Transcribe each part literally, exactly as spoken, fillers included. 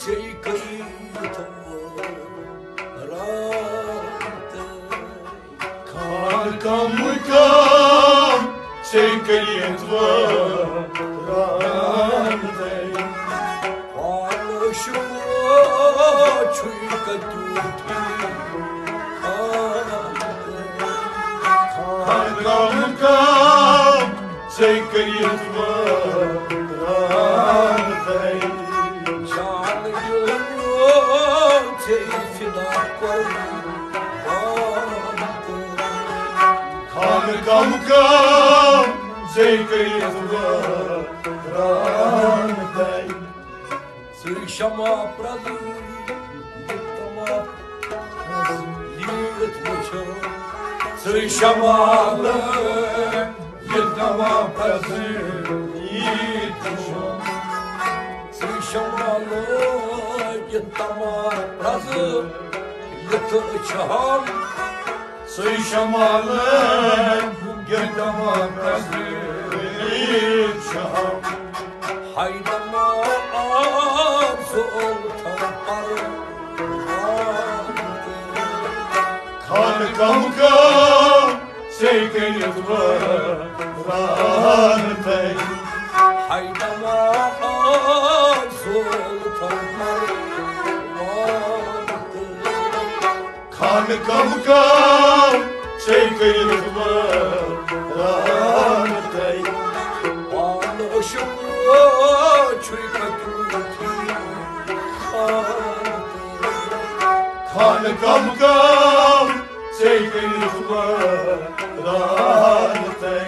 ژے کٔرِتھ راتہٕ۔ خانہٕ کم کم ژے کٔرِتھ راتہٕ۔ پانہٕ شُکر چھُے کتیُتھ خانہٕ کم کم ژے کٔرِتھ وٲران تَے۔ جان دیُن ژے فدا قربان تَے۔ خانہٕ کم کم ژے کٔرِتھ وٲران تَے۔ ژٕے شمع پرٛزٕ، یہِ تمام ییٖتھ وٕچھو۔ ژٕے شمع لٲگِتھ تمام پرٛزٕ، ییٖتھ وٕچھو۔ ژٕے شمع لٲگِتھ تمام پرٛزٕ، یِتھ چھِ ہم۔ ژٕے شمع لٲگِتھ تمام پرٛزٕ، ییٖتھ چھِ ہم۔ ہاے دما آب زول تھاو پر۔ خانہٕ کم کم ژے کٔرِتھ وٲران تَے۔ ہاے دما آب زول تھاو پر۔ خانہٕ کم کم ژے کٔرِتھ وٲران تَے۔ پانہٕ شُکر چھُے کتیُتھ خانہٕ تَے۔ خانہٕ کم کم ژے کٔرِتھ وٲران تَے۔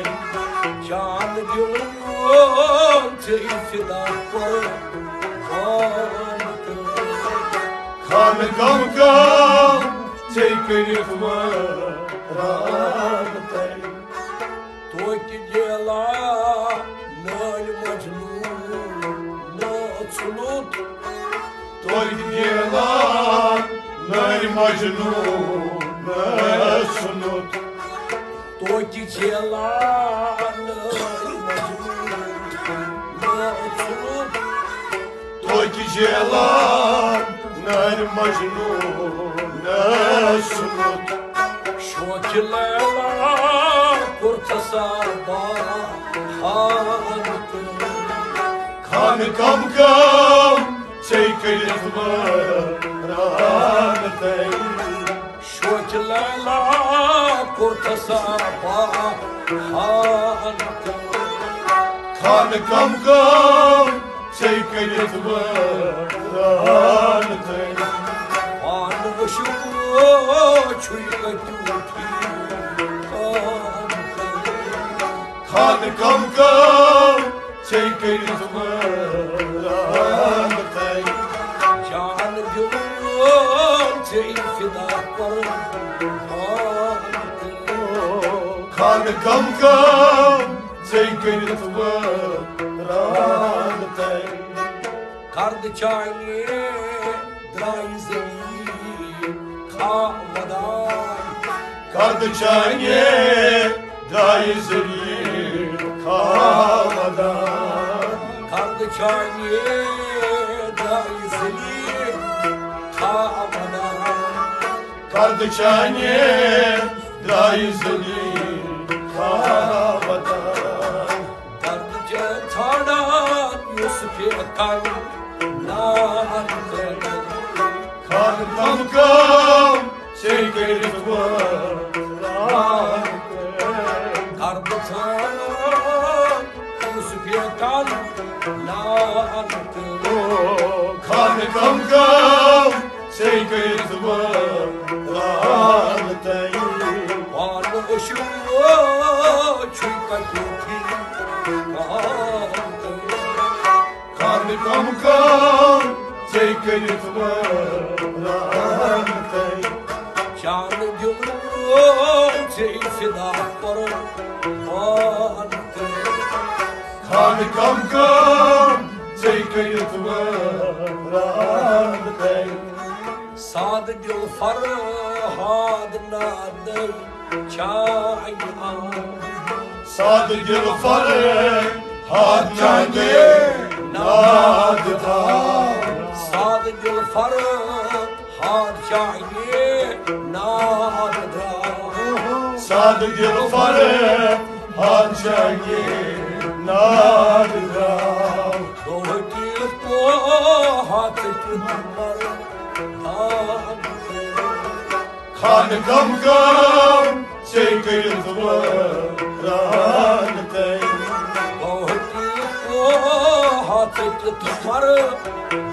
جان دیُن ژے فدا قربان تَے۔ خانہٕ کم کم ژے کٔرِتھ وٲران تَے۔ توتہِ جیلان نٲلۍ مجنوٗن نہ ژھُنُت۔ توتہِ جیلان نٲلۍ مجنوٗن نہ ژھُنُت۔ توتہِ جیلان نٲلۍ مجنوٗن نہ ژھُنُت۔ توتہِ جیلان نٲلۍ مجنوٗن نہ ژھُنُت۔ شوقہِ لیلا کوٚر ژےٚ سا بہان تہٕ۔ خانہٕ کم کم ژے کٔرِتھ وٲران تَے۔ شوقہِ لیلا کوٚر ژےٚ سا بہان تہٕ۔ خانہٕ کم کم ژے کٔرِتھ وٲران تَے۔ پانہٕ وٕچھِو چھُے کتیُتھ خانہٕ کم کم ژے کٔرِتھ وٲران تَے۔ جان دیُن ژے فدا قربان تَے۔ خانہٕ کم کم ژے کٔرِتھ وٲران تَے۔ کردٕ چانہِ درٛایہِ ذلیل خاوندان۔ کردٕ چانہِ درٛایہِ ذلیل خاوندان۔ کردٕ چانہِ درٛایہِ ذلیل خاوندان۔ کردٕ چانہِ درٛایہِ ذلیل خاوندان۔ درد چھِ ژھانڈان یُس فیکن نار کٔرِتھ۔ خانہٕ کم کم ژے کٔرِتھ وٲران۔ درد ژھانڈان یُس فیکن نار کٔرِتھ۔ خانہٕ کم کم ژے کٔرِتھ وٲران تَے۔ پانہٕ وٕچھِو چھُے کتیُتھ خانہٕ کم کم ژے کٔرِتھ وٲران تَے۔ جان دیُن ژے فدا قربان تَے۔ خانہٕ کم کم ژے کٔرِتھ وٲران تَے۔ سادٕ دِل فرہاد نادر چانہِ آ۔ سادٕ دِل فرہاد چانہِ ناد آ۔ سادٕ چانہِ ناد درٛاو۔ سادٕ دِل فرحان چانہِ ناد درٛاو۔ دۄہ کِتھ پوہَس کیُتھ مَران۔ خانہٕ کم کم ژےٚ کٔرِتھ وٲران تٔمۍ۔ بہٕ تہِ اوہا ژٔٹِتھ مَرٕ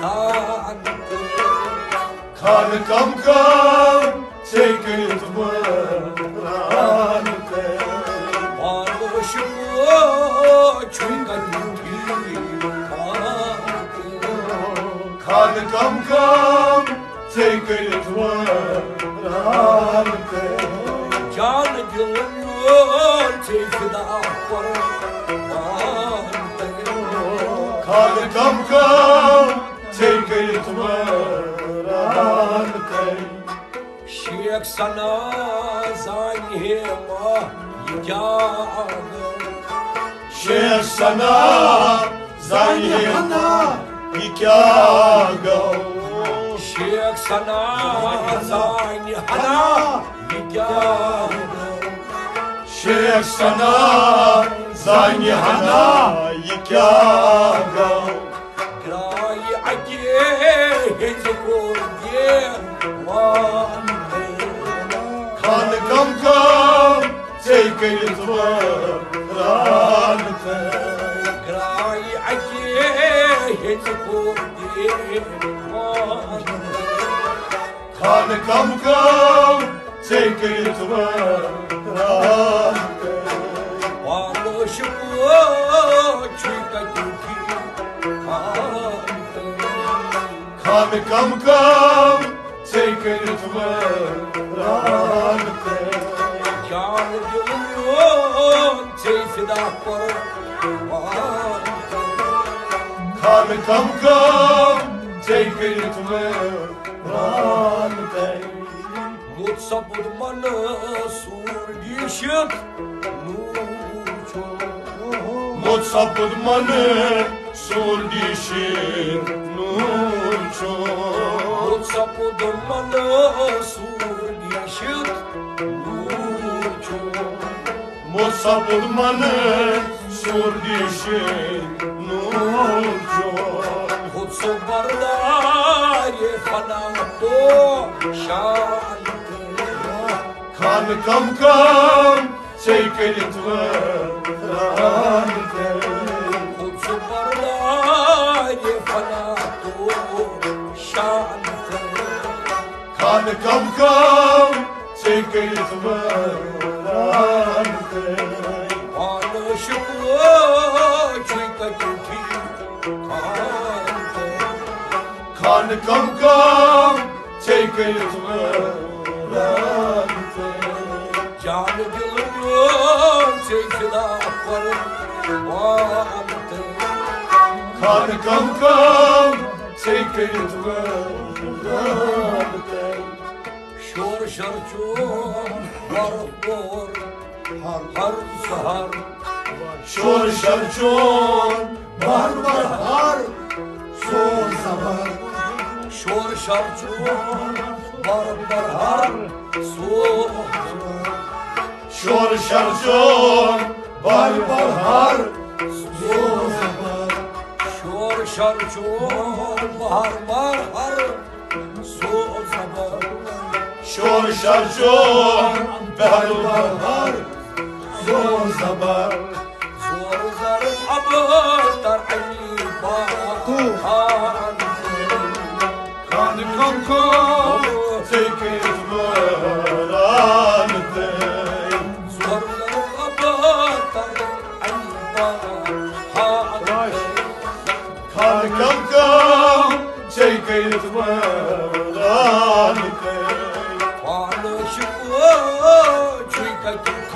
دان تٔمۍ۔ خانہٕ کم کم ژےٚ کٔرِتھ وٲران تٔمۍ۔ پانہٕ شُکو چھُے کَتہِ ٹھیٖک پان تٔمۍ۔ خانہٕ کم کم ژےٚ کٔرِتھ وٲران تٔمۍ۔ جان دِل میون ژےٚ فدا قربان تٔمۍ۔ خانہٕ کم کم ژےٚ کٔرِتھ وٲران تٔمۍ۔ شیخ ثنا زانہِ ہے ما یہِ کیٛاہ گوٚو۔ شیخ ثنا زانہِ ہے ما یہِ کیٛاہ گوٚو۔ شیخ ثنا زانہِ ہنا یہِ کیٛاہ گوٚو۔ شیخ ثنا زانہِ ہنا یہِ کیٛاہ گوٚو۔ درٛایہِ اَکہِ ہیٚژِ کوٚر دیوان۔ خانہٕ کم کم ژےٚ کٔرِتھ وٲران تٔمۍ۔ درٛایہِ اَکہِ ہیٚژِ کوٚر دیوان۔ خانہٕ کم کم ژےٚ کٔرِتھ وٲران تٔمۍ۔ پانہٕ شُکو چھُے کَتہِ ٹھیٖک پان تٔمۍ۔ خانہٕ کم کم ژےٚ کٔرِتھ وٲران تٔمۍ۔ جان دِل میون ژےٚ فدا قربان تٔمۍ۔ خانہٕ کم کم ژےٚ کٔرِتھ وٲران تٔمۍ۔ موٚت سپُد منصوٗر ڈیٖشِتھ نوٗر چھُ۔ موٚت سپُد منصوٗر ڈیٖشِتھ نوٗر چھُ۔ موٚت سپُد منصوٗر ڈیٖشِتھ نوٗر چھُ۔ موٚت سپُد منصوٗر ڈیٖشِتھ نوٗر چھُ۔ کھوٚت سُہ بردارِ فنا تو شان۔ خانہٕ کم کم ژےٚ کٔرِتھ وٲران تٔمۍ۔ کھوٚت سُہ بردارِ فنا تو شان۔ خانہٕ کم کم ژےٚ کٔرِتھ وٲران تٔمۍ۔ پانہٕ شُکو چھُے کَتہِ ٹھیٖک پان تٔمۍ۔ خانہٕ کم کم ژےٚ کٔرِتھ وٲران تٔمۍ۔ جان دِل میون ژےٚ فدا قربان تٔمۍ۔ خانہٕ کم کم ژےٚ کٔرِتھ وٲران تٔمۍ۔ شور شر چون بر بور ہر ہر سہر۔ شور شر چون بر بر ہر سور زبر۔ شور شر چون بر بر ہر سور زبر۔ شور شر چون بر بر ہر سور زبر۔ شور شر چون بر بر ہر سور زبر۔ شور شر چون بر بر ہر سور زبر۔ زور زر ابتر علی بار خان۔ خانہٕ کم کم ژےٚ کٔرِتھ وٲران تٔمۍ۔ زور زر ابتر علی بار خان۔ خانہٕ کم کم ژےٚ کٔرِتھ وٲران تٔمۍ۔ پانہٕ شُکو چھُے کَتہِ ٹھیٖک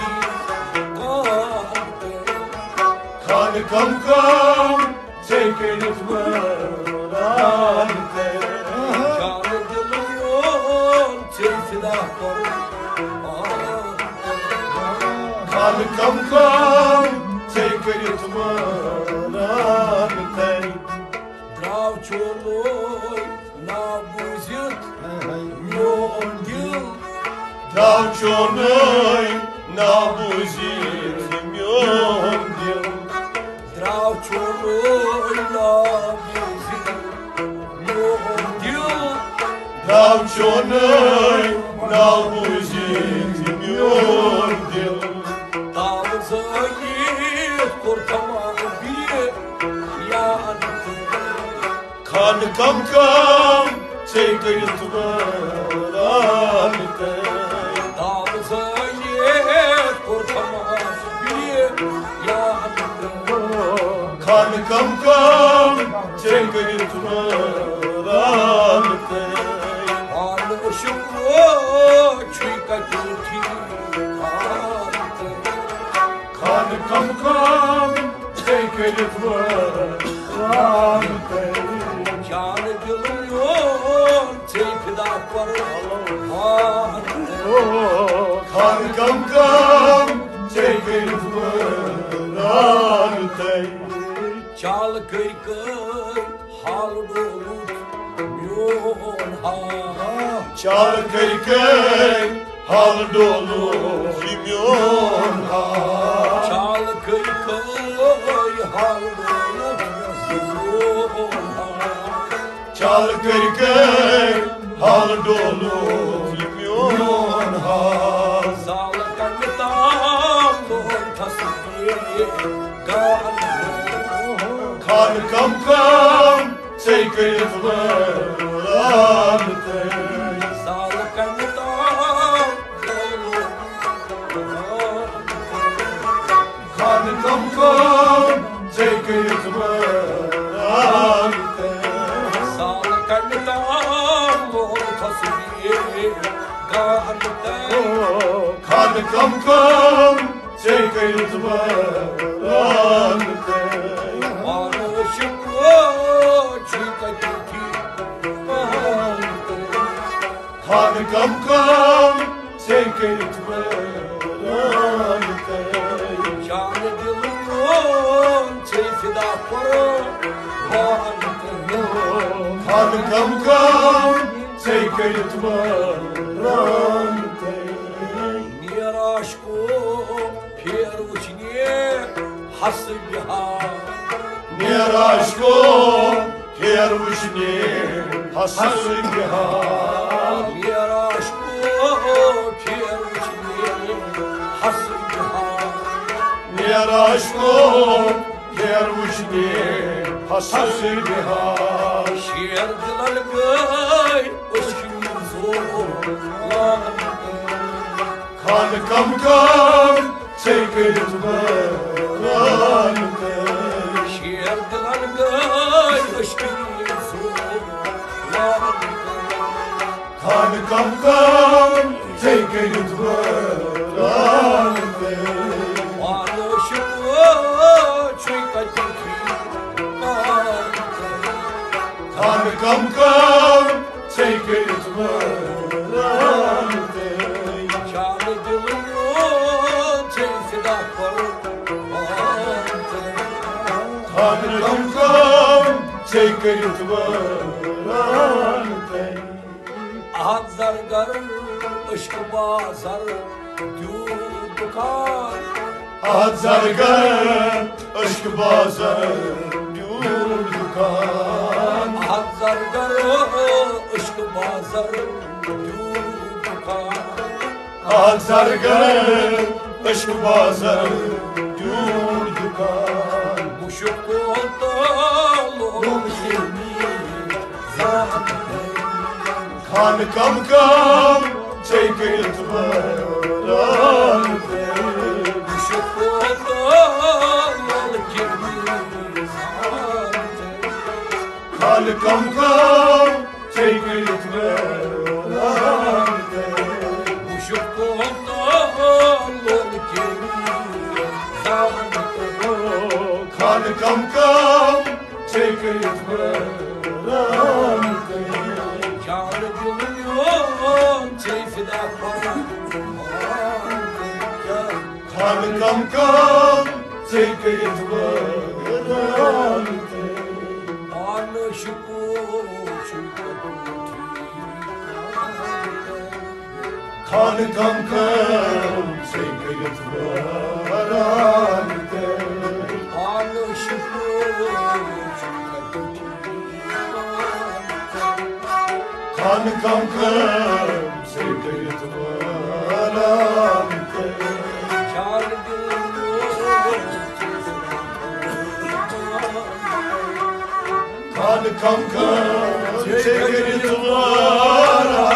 پان تٔمۍ۔ خانہٕ کم کم ژےٚ کٔرِتھ وٲران تٔمۍ۔ جان دِل میون ژےٚ فدا قربان تٔمۍ۔ خانہٕ کم کم ژےٚ کٔرِتھ وٲران تٔمۍ۔ درٛاو چون نا بوٗزِتھ میون دِل، درٛاو چونُے نا بوٗزِتھ میون دِل۔ درٛاو چونُے نا بوٗزِتھ میون دِل۔ درٛاو چونُے نا بوٗزِتھ میون دِل۔ تاو زٲیِتھ کوٚر تمام بیٚیہِ یاد۔ خانہٕ کم کم ژے کٔرِتھ وٲران تہٕ۔ داو زٲیِتھ کوٚر تماش بیٚیہِ یاد۔ خانہٕ کم کم ژے کٔرِتھ وٲران تہٕ۔ پانہٕ عشق چھُے کتہِ ٹھیٖک خانہٕ تہٕ۔ خانہٕ کم کم ژے کٔرِتھ وٲران تہٕ۔ جان دِل میون ژے فدا قربان۔ خانہٕ کم کم ژے کٔرِتھ وٲران تہٕ۔ چال کٔرۍ کٔرۍ حال ڈولُت میون حال۔ چال کٔرۍ کٔرۍ حال ڈولُت یہِ میون حال۔ چال کٔرۍ کٔرۍ حال ڈولُت میون حال۔ چال کٔرۍ کٔرۍ حال ڈولُت یہِ میون حال۔ زال کنہِ تام لوگ تصویر گال۔ خانہٕ کم کم ژے کٔرِتھ وٲران تہٕ۔ زال کنہِ تام۔ خانہٕ کم کم ژے کٔرِتھ وٲران تہٕ۔ زال کنہِ تام لوگ تصویر گال تہٕ۔ خانہٕ کم کم ژے کٔرِتھ وٲران تہٕ۔ وارٕ شُکر چھُے کتہِ ٹھیٖک پہن تہٕ۔ خانہٕ کم کم ژے کٔرِتھ وٲران تہٕ۔ جان دِل میون ژے فدا قربان تہٕ۔ خانہٕ کم کم ژے کٔرِتھ وٲران تہٕ۔ نیراش کو پھیر وٕچھنہِ ہسہٕ بِہار۔ نیراش کو پھیر وٕچھنہِ ہسہٕ بِہار۔ نیراش کو پھیر وٕچھنہِ ہسہٕ بِہار۔ نیراش کو پھیر وٕچھنہِ ہسہٕ بِہار۔ شیر دِلن گٔے أچھ زور لال۔ خانہٕ کم کم ژے کٔرِتھ وٲران تہٕ۔ شیر دِلن گٔے أچھ زور لال۔ خانہٕ کم کم ژے کٔرِتھ وٲران تہٕ۔ پانہٕ شُکر چھُے کتہِ ٹھیٖک پہن تہٕ۔ خانہٕ کم کم ژے کٔرِتھ وٲران تہٕ۔ جان دِل میون ژے فدا قربان تہٕ۔ خانہٕ کم کم ژے کٔرِتھ وٲران تہٕ۔ اکھ زرگر عشق بازر دیوٗر دُکان۔ اکھ زرگر عشق بازر دیوٗر دُکان۔ اکھ زرگر عشق بازر دیوٗر دُکان۔ اکھ زرگر عشق بازر دیوٗر دُکان۔ مُشُک کوتاہ لوٚگ زان۔ خانہٕ کم کم ژے کٔرِتھ وٲران تہٕ۔ وٕچھِو کوتاہ لۄل کِنۍ۔ خانہٕ کم کم ژے کٔرِتھ وٲران تہٕ۔ وٕچھِو کوتاہ لۄل کِنۍ۔ خانہٕ کم کم ژے کٔرِتھ وٲران تہٕ۔ جان دِل میون ژے فدا قربان۔ خانہٕ کم کم ژے کٔرِتھ وٲران تہٕ۔ پانہٕ شُکُر خانہٕ کم کم سے کٔرِتھ وٲران تہٕ۔ خانہٕ کم کم سے کٔرِتھ وٲران تہٕ۔ خانہٕ کم کم سے کٔرِتھ وٲران۔